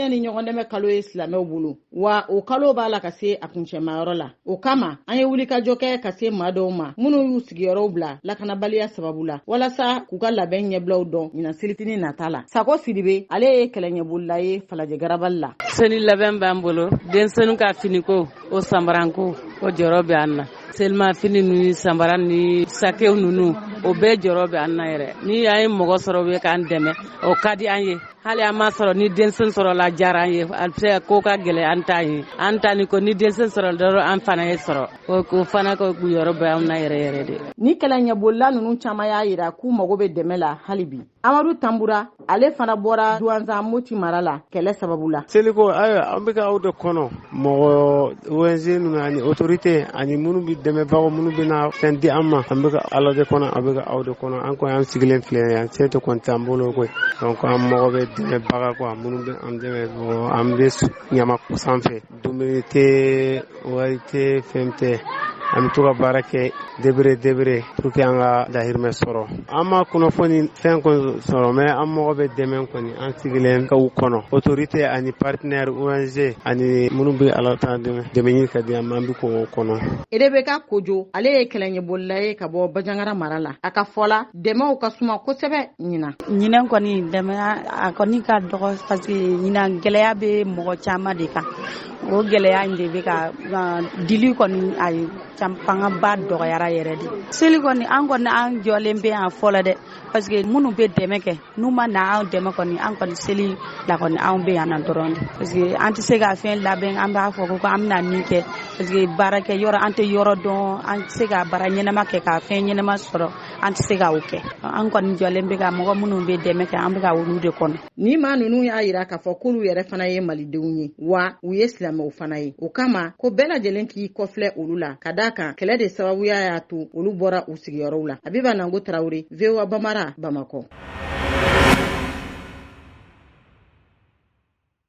hinɛ ni ɲɔgɔndɛmɛ kalo ye silamɛw bolo, wa o kalo b'a la ka se a kuncɛmayɔrɔ la. O kama, an ye wulikajɔ kɛ ka se maa dɔw ma minnu y'u sigiyɔrɔw bila lakanabaliya sababu la, walasa k'u ka labɛn ɲɛbilaw dɔn ɲinan selifini nata la. Sako Sidibe, ale ye kɛlɛɲɛbolila ye Falajɛ Garabali la. Seli labɛn b'an bolo, denmisɛnninw ka finiko, o sambaranko, o jɔrɔ bɛ an na. Selimafini ni samara ni sakew ninnu, o bɛɛ jɔrɔ bɛ an na yɛrɛ. Ni an ye mɔgɔ sɔrɔ bɛ k'an dɛmɛ, o ka di an ye. Hali an ma sɔrɔ, ni denmisɛn sɔrɔla diyara an ye. A bɛ se ka ko ka gɛlɛn an ta ye, an ta ni ko ni denmisɛn sɔrɔ dɔrɔn, an fana ye sɔrɔ o fana ko yɔrɔ bɛ an na yɛrɛ yɛrɛ de. Ni kɛlɛɲɛbolila ninnu caman y'a yira k'u mago bɛ dɛmɛ la hali bi. Amadu Tanbura, ale fana bɔra Duwanzan, Moti mara la, kɛlɛ sababu la. Seliko, ayiwa, an bɛ ka aw de kɔnɔ, mɔgɔ ONG ninnu ani autorité ani minnu bɛ dɛmɛbagaw, minnu bɛna fɛn di an ma. An bɛ ka Ala de kɔnɔ, an bɛ ka aw de kɔnɔ. An kɔni, an sigilen filɛ yan, se tɛ kɔni t'an bolo koyi. Donc an mago bɛ dɛmɛbaga quoi, minnu bɛ an dɛmɛ. An bɛ ɲama sanfɛ, dumuni tɛ, wari tɛ, fɛn tɛ. An bɛ to ka baara kɛ debere debere pour que an ka dahirimɛ sɔrɔ. An ma kunnafoni fɛn kɔni sɔrɔ, mais an mago bɛ dɛmɛ kɔni. An sigilen k'u kɔnɔ, autorité ani partenaire, ONG ani minnu bɛ Ala ta dɛmɛ, dɛmɛ ɲini ka di an ma, an bɛ k'o kɔnɔ. Rebeka Kojo, ale ye kɛlɛɲɛbolila ye ka bɔ Bajangara mara la. A ka fɔ la, dɛmɛw ka suma kosɛbɛ ɲinan. Ɲinan kɔni, dɛmɛ a kɔni ka dɔgɔ, parce que ɲinan gɛlɛya bɛ mɔgɔ caman de kan. O gɛlɛya in de bɛ ka dili kɔni, a ye fangaba dɔgɔyara yɛrɛ de. Seli kɔni, an kɔni, an jɔlen bɛ yan fɔlɔ dɛ, parce que minnu bɛ dɛmɛ kɛ, n'u ma na an dɛmɛ kɔni, an kɔni seli la kɔni, anw bɛ yan nɔ dɔrɔn de, parce que an tɛ se ka fɛn labɛn, an b'a fɔ ko an bɛna nin kɛ, parce que baarakɛ yɔrɔ, an tɛ yɔrɔ dɔn, an tɛ se ka baara ɲɛnama kɛ ka fɛn ɲɛnama sɔrɔ, an tɛ se ka o kɛ. An kɔni jɔlen bɛ ka mɔgɔ minnu bɛ dɛmɛ kɛ, an bɛ ka olu de kɔnɔ. Ni maa ninnu y'a yira k'a fɔ k'olu yɛrɛ fana ye malidenw ye, wa u ye silamɛw fana ye. O kama ko bɛɛ lajɛlen k'i kɔfilɛ olu la, ka d'a kan kɛlɛ de sababuya y'a to olu bɔra u sigiyɔrɔw la. Abiba Nango Tarawele, VOA Bamara, Bamakɔ.